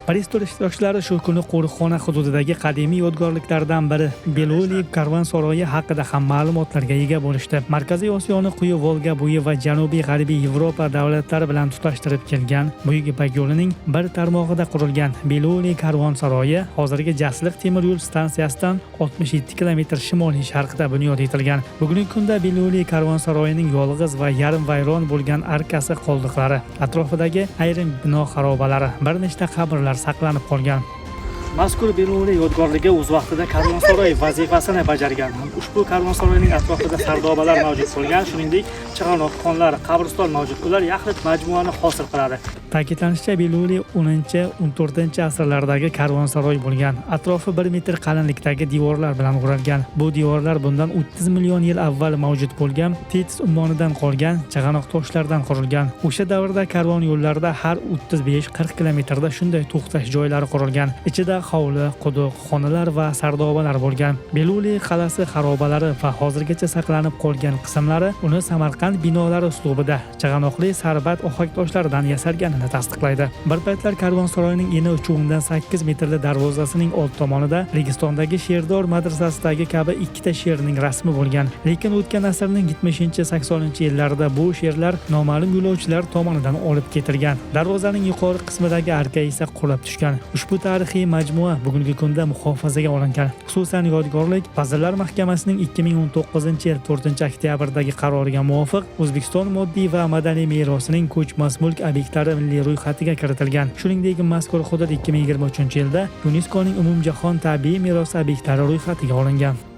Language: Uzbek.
Press tur ishtirokchilari shu kuni qo'riqxona hududidagi qadimiy yodgorliklardan biri Beloli karvon saroyi haqida ham ma'lumotlarga ega bo'lishdi. Markaziy Osiyoni quyi Volga bo'yi va janubiy g'arbiy Yevropa davlatlari bilan tutashtirib kelgan Buyuk Ipak yo'lining bir tarmog'ida qurilgan Beloli karvon saroyi hozirgi Jasliq temir yo'l stansiyasidan 67 kilometr shimoliy sharqda bunyod etilgan. Bugungi kunda Beloli karvon saroyining yolg'iz va yarim vayron bo'lgan arkasi qoldiqlari, atrofidagi ayrim bino xarobalari, bir nechta qabrlar saqlanib qolgan. Mazkur Beruniy yodgorligi o'z vaqtida karvonsaroy vazifasini bajargan. Ushbu karvonsaroyning atrofida sardobalar mavjud bo'lgan, shuningdek, chig'anoq xonlar, qabriston mavjud. Ular yaxlit majmuani hosil qiladi. Ta'kidlanishicha, Beluli 10-14 asrlardagi karvonsaroy bo'lgan. Atrofi 1 metr qalinlikdagi devorlar bilan o'ralgan. Bu devorlar bundan 30 million yil avval mavjud bo'lgan Tetis ummonidan qolgan chig'anoq toshlardan qurilgan. O'sha davrda karvon yo'llarida har 35-40 kilometrda shunday to'xtash joylari qurilgan. Ichida hovli, quduq, xonalar va sardobalar bo'lgan. Beluli qal'asi xarobalari va hozirgacha saqlanib qolgan qismlari uni Samarqand binolari uslubida chig'anoqli sarbad ohak toshlaridan yasalganini tasdiqlaydi. Bir paytlar karvonsaroyning eni 3,8 metrli darvozasining old tomonida Registondagi Sherdor madrasasidagi kabi ikkita sherning rasmi bo'lgan. Lekin o'tgan asrning 70-80 yillarida bu sherlar noma'lum yo'lovchilar tomonidan olib ketilgan. Darvozaning yuqori qismidagi arka esa qulab tushgan. Ushbu tarixiy majmua bugungi kunda muhofazaga olingan. Xususan, yodgorlik Vazirlar Mahkamasining 2019-yil 4 oktyabrdagi qaroriga muvofiq O'zbekiston moddiy va madaniy merosining ko'chmas mulk obyektlari milliy ro'yxatiga kiritilgan. Shuningdek, mazkur hudud 2023-yilda YuNESKOning umumjahon tabiiy meros obyektlari ro'yxatiga olingan.